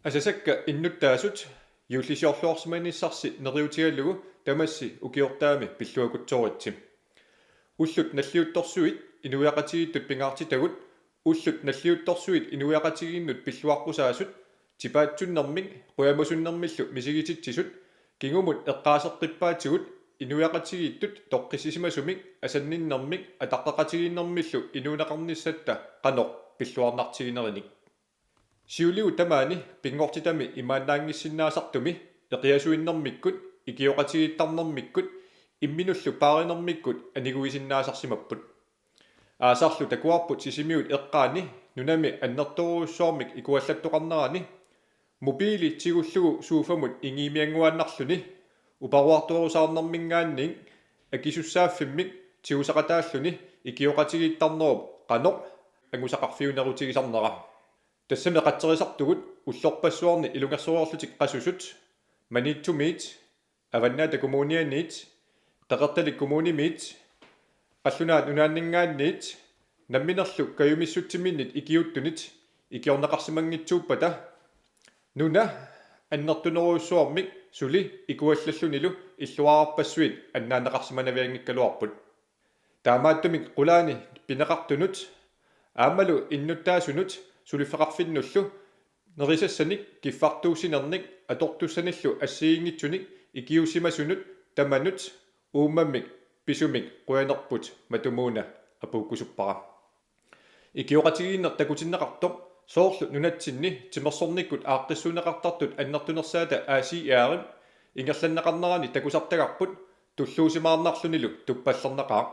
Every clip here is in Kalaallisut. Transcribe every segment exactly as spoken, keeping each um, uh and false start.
Asasakka innuttaasut juullisiorluarsimanissarsi neriutigalugu tamassi ukiortaami pilluakutsooritsi. Ullut nalliuttorsuit inuiaqatigiittut pingaartitagut, ullut nalliuttorsuit inuiaqatigiinnut pilluaqqusaasut, tipaatsunnermik qujamasunnermillu misigititsisut, kingumut eqqaaseqqippaatigut inuiaqatigiittut toqqissisimasumik asanninnermik ataqqeqatigiinnermillu inuuneqarnissatta qanoq pilluarnartiginerinik. Siuliu tamaani pinngortitami imaannaanngissinnaasartumi eqiasuinnermikkut, ikioqatigiittarnermikkut imminullu paarinermikkut aniguisinnaasarsimapput. Aasarlu takuarput Sisimiut eqqaani nunami annertoorujussuarmik ikuallattoqarnerani, mobili tigullugu sofamut ingiimiannguaannarluni, uparuartuerusaarnerminngaanniit akisussaaffimmik tigusaqataalluni ikioqatigiittarnerup qanoq angusaqarfiunerutigisarnera. Tassami qatserisartugut ullorpassuarni ilungersunngorlutik qasusut, Maniitsumiit, Avannaata Kommunianiit, Qeqertalik Kommunimiit, Qallunaat Nunaanninngaanniit, namminerlu kajumissutsiminnit ikiuuttunit ikiorneqarsimanngitsuuppata, nuna annertunerujussuarmik suli ikuallallunilu illuararpassuit annaanneqarsimanavianngikkaluarput. Taamaattumik qulaani pineqartunut aammalu innuttaasunut suliffeqarfinnullu nerisassanik kiffartuussinernik atortussanillu assigiinngitsunik ikiuussimasunut tamanut uummammik pisumik qujanerput matumuuna apuukkusuppara. Ikioqatigiinneq takutinneqartoq soorlu nunatsinni timersornikkut aaqqissuunneqartartut annertunersaata A C R-ip ingerlanneqarnerani takusartagarput tulluusimaarnarlunilu tuppallerneqaaq.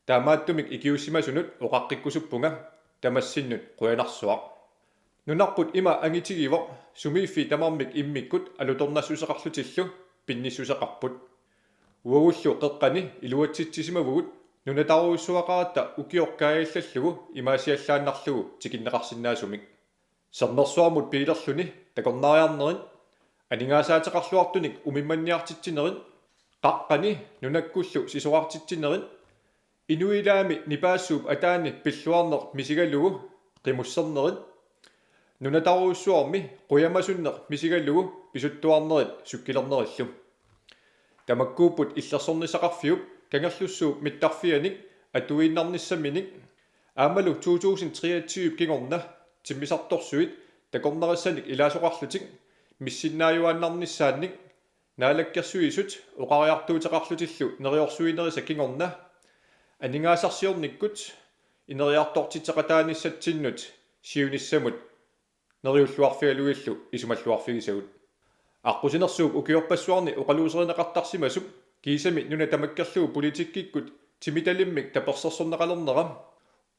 Taamaattumik ikiuussimasunut oqaqqikkusuppunga, tamassinnut qujanarsuaq. Nunarput ima angitigivoq sumiiffi tamarmik immikkut alutornassuseqarlutillu pinnissuseqarput. Uagullu qeqqani iluatsitsisimavugut nunatarujussuaqaratta ukioq kaajallallugu imaasiallaannarlugu tikinneqarsinnaasumik. Sermersuarmut biilerluni takornariarnerit, aningaasaateqarluartunik umimmanniartitsinerit, qaqqani nunakkullu sisorartitsinerit, inuit ilaami nipaassuup ataani pilluarneq misigalugu qimussernerit, nunatarujussuarmi qujamasunneq misigalugu pisuttuarnerit sukkilernerillu. Tamakkuupput illersornissaqarfiup Kangerlussuup mittarfianik atuinnarnissaminik aammalu to tusind treogtyve kingorna timmisartorsuit takornarissanik ilaasoqarlutik missinnaajuaannarnissaannik Naalakkersuisut oqariartuuteqarlutillu neriorsuinerisa kingorna aningaasarsiornikkut ineriartortitseqataanissatsinnut siunissamut neriulluarfigalugillu isumalluarfigisagut. Aqqusinersuup ukiorpassuarni oqaluuserineqartarsimasup kiisami nuna tamakkerlugu politikkikkut timitalimmik tapersersorneqalernera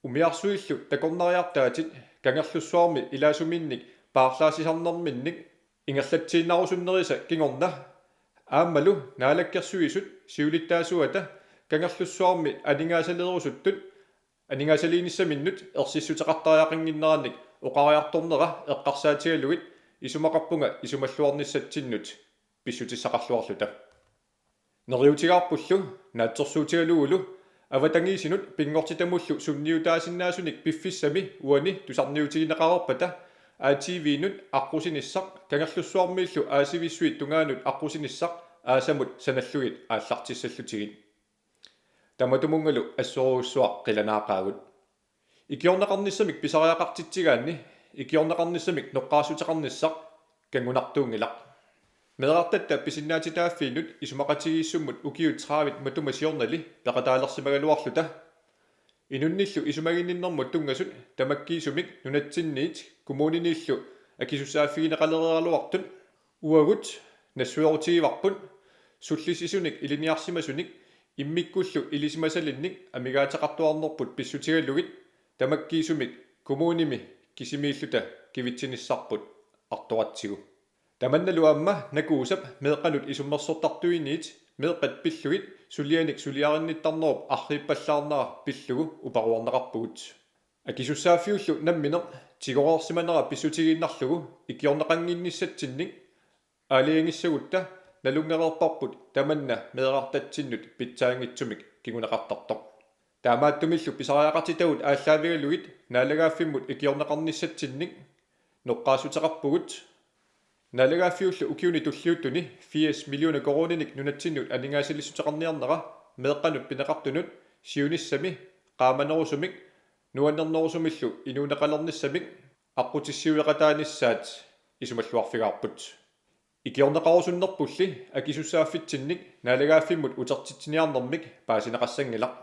umiarsuillu takornariartaatit Kangerlussuarmi ilaasuminnik paarlaassisarnerminnik ingerlatsiinnarusunnerisa kingorna aammalu Naalakkersuisut siulittaasuata Kangerlussuarmi aningaasaleerusuttut aningaasaliinissaminnut ersissuteqartariaqannginnerannik oqariartornera eqqarsaatigalugit isumaqarpunga isumalluarnissatsinnut pissutissaqarluarluta. Neriutigaarpullu naatsorsuutigalugulu avatangiisinut pinngortitamullu sunniutaasinnaasunik piffissami uani tusarniutigineqareerpata A T V-nut aqqusinissaq Kangerlussuarmiillu Aasivissuit tungaanut aqqusinissaq aasamut sanallugit aallartissallutigit. Tamatumunngalu assorujussuaq qilanaaqaagut. Ikiorneqarnissamik pisariaqartitsigaanni ikiorneqarnissamik noqqaassuteqarnissaq kanngunartuunngilaq. Meerartatta pisinnaatitaaffiinut isumaqatigiissummut ukiut tredive matuma siornali peqataalersimagaluarluta. Inunnillu isumaginninnermut tunngasut tamakkiisumik nunatsinniit kommuniniillu akisussaaffigineqalereeraluartut uagut nassuerutigivarput sullissisunik ilinniarsimasunik immikkullu ilisimasalinnik amigaateqartuarnerput pissutigalugit tamakkiisumik kommunimi kisimiilluta kivitsinissarput artoratsigu. Tamannalu aamma Nakuusap meeqqanut isummersortartuiniit meeqqat pillugit sulianik suliarinnittarnerup arriippallaarnera pillugu uparuarneqarpugut. Akisussaaffiullu nammineq tigoreersimanera pissutigiinnarlugu ikiorneqannginnissatsinnik aalajangissagutta nalunngereerparput tamanna meerartatsinnut pitsaanngitsumik kinguneqartartoq. Taamaattumillu pisariaqartitagut aallaavigalugit naalagaaffimmut ikiorneqarnissatsinnik noqqaassuteqarpugut. Naalagaaffiullu ukiuni tulliuttuni firs millioner koruuninik nunatsinnut aningaasaliissuteqarniarnera meeqqanut pineqartunut siunissami qaamanerusumik nuannernerusumillu inuuneqalernissamik aqqutissiueqataanissaat isumalluarfigaarput. Ikiorneqarusunnerpulli akisussaaffitsinnik naalagaaffimmut utertitsiniarnermik paasineqassanngilaq.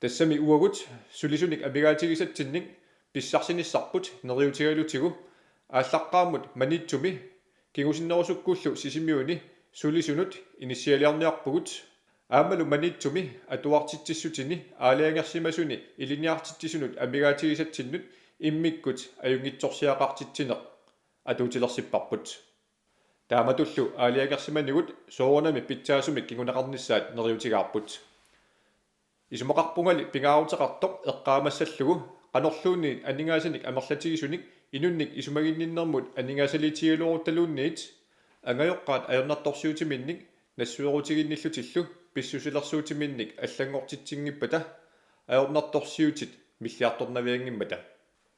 Tassami uagut sulisunik amigaatigisatsinnik pissarsinissarput neriutigalutigu aallaqqaammut Maniitsumi kingusinnerusukkullu Sisimiuni sulisunut inissialiorniarpugut. Aammalu Maniitsumi atuartitsissutini aalajangersimasuni ilinniartitsisunut amigaatigisatsinnut immikkut ajunngitsorsiaqartitsineq atuutilersipparput. Taamatullu aalajangersimanigut soorunami pitsaasumik kinguneqarnissaat neriutigaarput. Isumaqarpungali pingaaruteqartoq eqqaamassallugu qanorluunniit aningaasanik amerlatigisunik inunnik isumaginninnermut aningaasaliitigigaluaruttaluunniit angajoqqaat ajornartorsiutiminnik nassuerutiginnillutillu pissusilersuutiminnik allanngortitsinngippata ajornartorsiutit milliartornavianngimmata.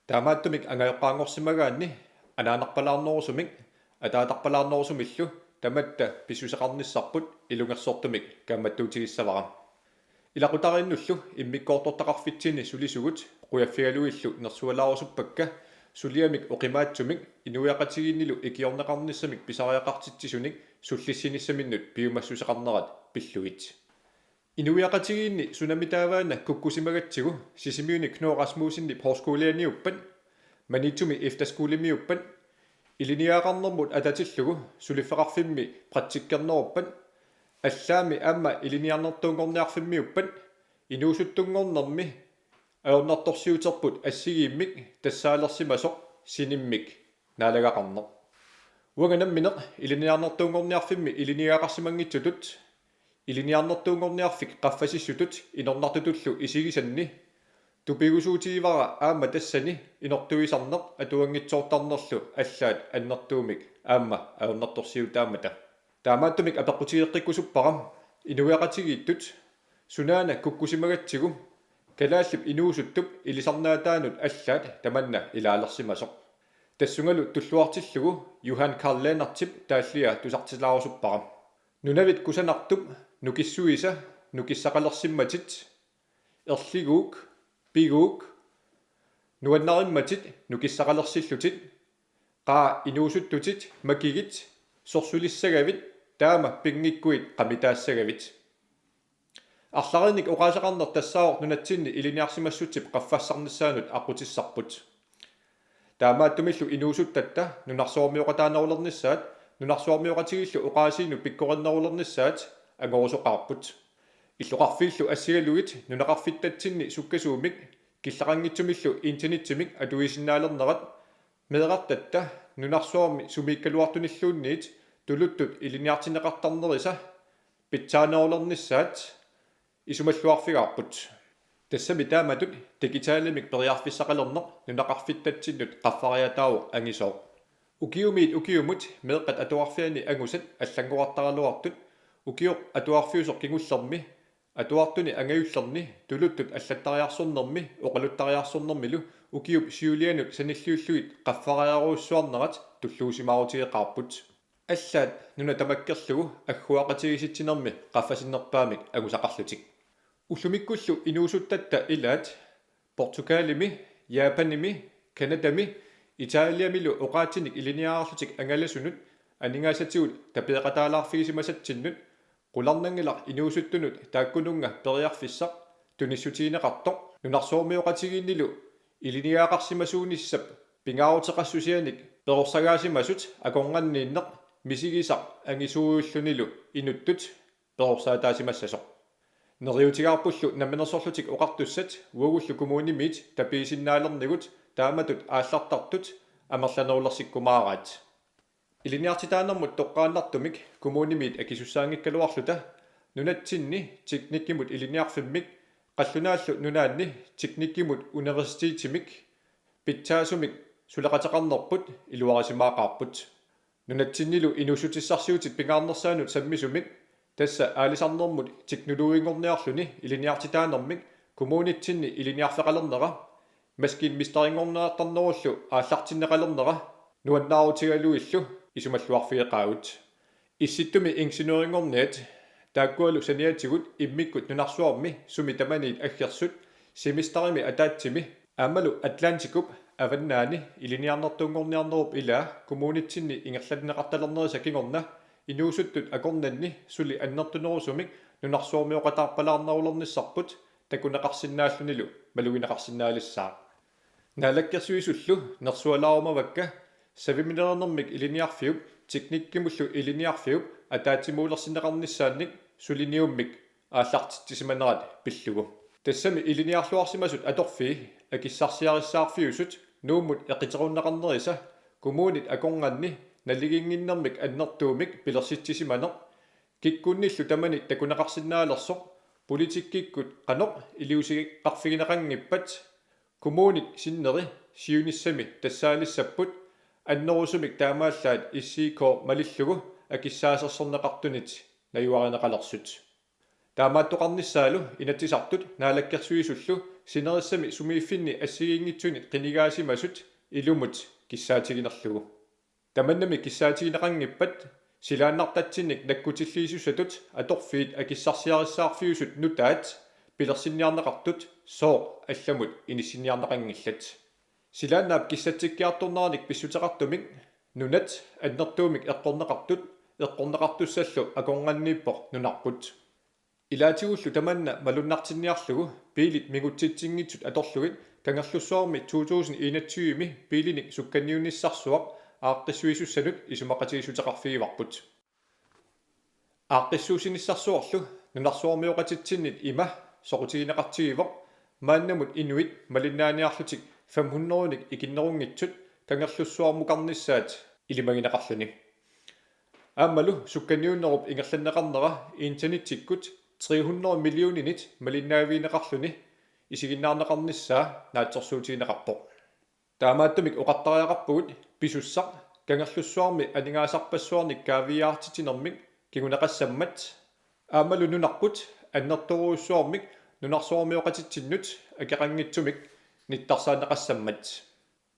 Taamaattumik angajoqqaanngorsimagaanni anaanarpalaarnerusumik ataatarpalaarnerusumillu tamatta pissuseqarnissarput ilungersortumik kaammattuutigissavara. Ilaqutariinnullu immikkoortortaqarfitsinni sulisugut qujaffigalugillu nersualaarusuppakka suliamik oqimaatsumik inuiaqatigiinnilu ikiorneqarnissamik pisariaqartitsisunik sullissinissaminnut piumassuseqarnerat pillugit. Inuiaqatigiinni sunamitaavaana kukkusimagatsigu Sisimiuni Knud Rasmussenip Højskolianiuppat, Maniitsumi Efterskolemiuppat, ilinniagaqarnermut atatillugu suliffeqarfimmi praktikkerneruppat, allaammi aamma ilinniarnertuunngorniarfimmiuppat, inuusuttunngornermi ajornartorsiuterput assigiimmik tassaalersimasoq sinimmik naalagaqarneq. Uanga nammineq ilinniarnertuunngorniarfimmi ilinniagaqarsimanngitsutut, ilinniarnertuunngorniarfik qaffasissutut inornartutullu isigisanni tupigusuutigivara aamma tassani inortuisarneq atuanngitsoortarnerlu allaat annertuumik aamma ajornartorsiutaammata. Taamaattumik apeqqutigeqqikkusuppara inuiaqatigiittut sunaana kukkusimagatsigu kalaallip inuusuttup ilisarnaataanut allaat tamanna ilaalersimasoq. Tassungalu tulluartillugu Johan Karl Lennertip taallia tusartilaarusuppara. Nunavit kusanartup nukissuisa nukissaqalersimmatit, erliguuk, piguuk, nuannarimmatit nukissaqalersillutit, qaa inuusuttutit makigit, sorsulissagavit taama pinngikkuit qamitaassagavit. Arlalinnik oqaaseqarneq tassaavoq nunatsinni ilinniarsimassutsip qaffassarnissaanut aqqutissarput. Taamaattumillu inuusuttatta nunarsuarmioqataanerulernissaat, nunarsuarmioqatigiillu oqaasiinut pikkorinnerulernissaat angorusoqaarput. Illoqarfiillu assigalugit nunaqarfittatsinni sukkasuumik killeqanngitsumillu internetsimik atuisinnaalernerat meerartatta nunarsuarmi sumiikkaluartunilluunniit tuluttut ilinniartinneqartarnerisa pitsaanerulernissaat isumalluarfigaarput. Tassami taamatut digitalimik periarfissaqalerneq nunaqarfittatsinnut qaffariataavoq angisooq. Ukiumiit ukiumut meeqqat atuarfianni angusat allanngorartaraluartut ukioq atuarfiusoq kingullermi atuartuni angajullerni tuluttut allattariarsornermi oqaluttariarsornermilu ukiup siulianut sanilliullugit qaffariarujussuarnerat tulluusimaarutigeqaarput. Allaat nuna tamakkerlugu agguaqatigiissitsinermi qaffasinnerpaamik angusaqarlutik. Ullumikkullu inuusuttatta ilaat Portugalimi, Japanimi, Canadami, Italiamilu oqaatsinik ilinniarlutik angalasunut aningaasatigut tapeeqataalaarfigisimasatsinnut qularnanngilaq inuusuttunut taakkununnga periarfissaq tunissutigineqartoq nunarsuarmioqatigiinnilu ilinniagaqarsimasuunissap pingaaruteqassusianik perorsagaasimasut akornanniinneq misigisaq angisuujullunilu inuttut perorsaataasimassasoq. Neriutigaarpullu Namminersorlutik Oqartussat uagullu kommunimiit tapiisinnaalernigut taamatut aallartartut amerlanerulersikkumaaraat. Ilinniartitaanermut toqqaannartumik kommunimiit akisussaanngikkaluarluta nunatsinni teknikkimut ilinniarfimmik, Qallunaat Nunaanni teknikkimut universitetimik pitsaasumik suleqateqarnerput iluarisimaaqaarput. Nunatsinnilu inuussutissarsiutit pingaarnersaannut sammisumik, tassa aalisarnermut teknologinngorniarluni ilinniartitaanermik, kommunitsinni ilinniarfeqalernera, maskinmesterinngorniartarnerullu aallartinneqalernera, Nuannaarutigalugillu isumalluarfigeqaagut. Issittumi ingeniørinngorniat taakkualu saniatigut immikkut nunarsuarmi sumi tamaniit aggersut Semesterimi ataatsimi aammalu Atlantikup avannaani ilinniarnertuunngorniarnerup ilaa kommunitsinni ingerlanneqartalernerisa kingorna inuusuttut akornanni suli annertunerusumik nunarsuarmioqataarpalaarnerulernissarput takuneqarsinnaallunilu malugineqarsinnaalissaaq. Naalakkersuisullu nersualaarumavakka saviminerunermik ilinniarfiup teknikkimullu ilinniarfiup ataatsimuulersinneqarnissaannik suliniummik aallartitsisimanerat pillugu. Tassami ilinniarluarsimasut atorfii akissarsiarissaarfiusut Nuummut eqiterunneqarnerisa kommunit akornanni naligiinnginnermik annertuumik pilersitsisimaneq, kikkunnillu tamanit takuneqarsinnaalersoq, politikkikkut qanoq iliuuseqarfigineqanngippat, kommunit sinneri siunissami tassaalissapput annerusumik taamaallaat S I K malillugu akissaasersorneqartunit najuarineqalersut. Taamaattoqarnissaalu Inatsisartut Naalakkersuisullu sinerissami sumiiffinni assigiinngitsunit qinigaasimasut ilumut kissaatiginerlugu. Tamannami kissaatigineqanngippat silaannartatsinnik nakkutilliisussatut atorfiit akissarsiarissaarfiusut nutaat pilersinniarneqartut sooq allamut inissinniarneqanngillat. Silaannaap kissatsikkiartorneranik pissuteqartumik nunat annertuumik eqqorneqartut eqqorneqartussallu akornanniippoq nunarput. Ilaatigullu tamanna malunnartinniarlugu biilit mingutsitsinngitsut atorlugit Kangerlussuarmi to tusind enogtyve-mi biilinik sukkanniunissarsuaq aaqqissuisussanut isumaqatigiissuteqarfigivarput. Aaqqissuussinissarsuarlu nunarsuarmioqatitsinnit ima soqutigineqartigivoq maannamut inuit malinnaaniarlutik fem hundrede-nik ikinnerunngitsut Kangerlussuarmukarnissaat ilimagineqarluni. Aammalu sukkanniunnerup ingerlanneqarnera internettikkut tre hundrede millioninit malinnaavigineqarluni isiginnaarneqarnissaa naatsorsuutigineqarpoq. Taamaattumik oqartariaqarpugut pisussaq Kangerlussuarmi aningaasarpassuarnik kaaviiaartitsinermik kinguneqassammat aammalu nunarput annertoorujussuarmik nunarsuarmioqatitsinnut akeqanngitsumik nittarsaanneqassammat.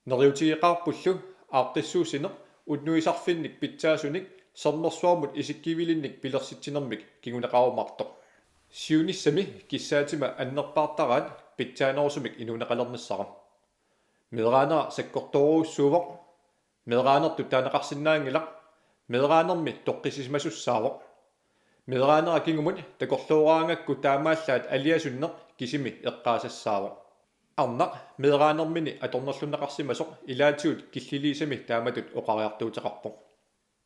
Neriutigeqaarpullu aaqqissuussineq unnuisarfinnik pitsaasunik sermersuarmut isikkivilinnik pilersitsinermik kinguneqarumaartoq. Siunissami kissaatima annerpaartaraat pitsaanerusumik inuuneqalernissara. Meeraanera sakkortoorujussuuvoq. Meeraanertut taaneqarsinnaanngilaq. Meeraanermi toqqissisimasussaavoq. Meeraanera kingumut takorlooraangakku taamaallaat aliasunneq kisimi eqqaasassaavoq. Arnaq meeraanermini atornerlunneqarsimasoq ilaatigut killiliisami taamatut oqariartuuteqarpoq.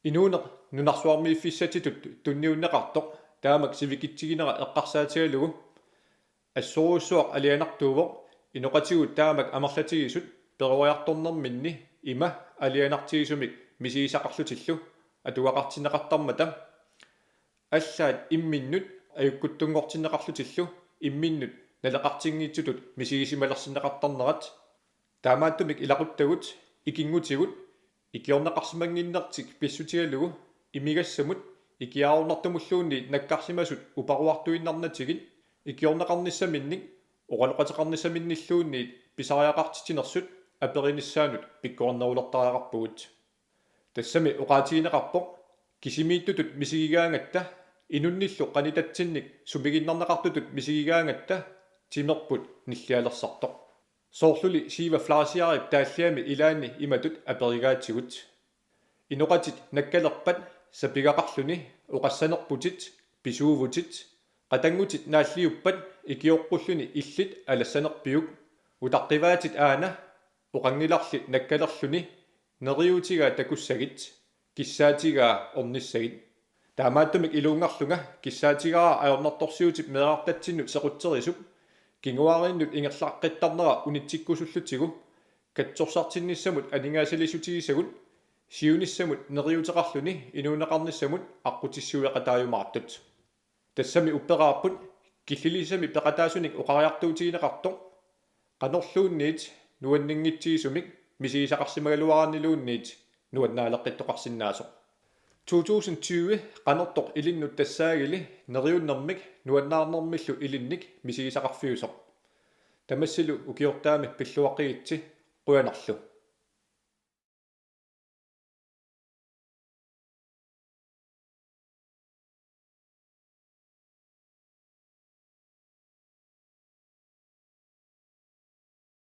Inuuneq nunarsuarmiiffissatsitut tunniunneqartoq taamak sivikitsiginera eqqarsaatigalugu assorujussuaq alianartuuvoq inoqatigut taamak amerlatigisut peroriartornerminni ima alianartigisumik misigisaqarlutillu atugaqartinneqartarmata allaat imminnut ajukkuttunngortinneqarlutillu imminnut naleqartinngitsutut misigisimalersinneqartarnerat. Taamaattumik ilaquttagut ikinngutigut ikiorneqarsimannginnertik pissutigalugu imigassamut ikiaroornartumulluunniit nakkarsimasut uparuartuinnarnatigit ikiorneqarnissaminnik oqaloqateqarnissaminnilluunniit pisariaqartitsinersut aperinissaannut pikkorinnerulertariaqarpugut. Tassami oqaatigineqarpoq kisimiittutut misigigaangatta, inunnillu qanitatsinnik sumiginnarneqartutut misigigaangatta timerput nillialersartoq. Soorluli Siiva Fleischerip taalliami ilaanni imatut aperigaatigut: Inoqatit nakkalerpat sapigaqarluni oqassanerputit pisuuvutit, qatanngutit naalliuppat ikioqqulluni illit alassanerpiuk, utaqqivaatit aana oqanngilarli nakkalerluni neriuutigaa takussagit, kissaatigaa ornissagit. Taamaattumik iluunngarlunga kissaatigaara ajornartorsiutip meerartatsinnut sequtserisup kinguaariinnut ingerlaqqittarnera unitsikkusullutigu katsorsartinnissamut aningaasaliissutigisagut siunissamut neriuuteqarluni inuuneqarnissamut aqqutissiueqataajumaartut. Tassami upperaarput killiliisami peqataasunik oqariartuutigineqartoq qanorluunniit nuanninngitsigisumik misigisaqarsimagaluaraanniluunniit nuannaaleqqittoqarsinnaasoq. To tusind tyve qanortoq ilinnut tassaagili neriunnermik nuannaarnermillu ilinnik misigisaqarfiusoq. Tamassilu ukiortaami pilluaqqigitsi, qujanarlu.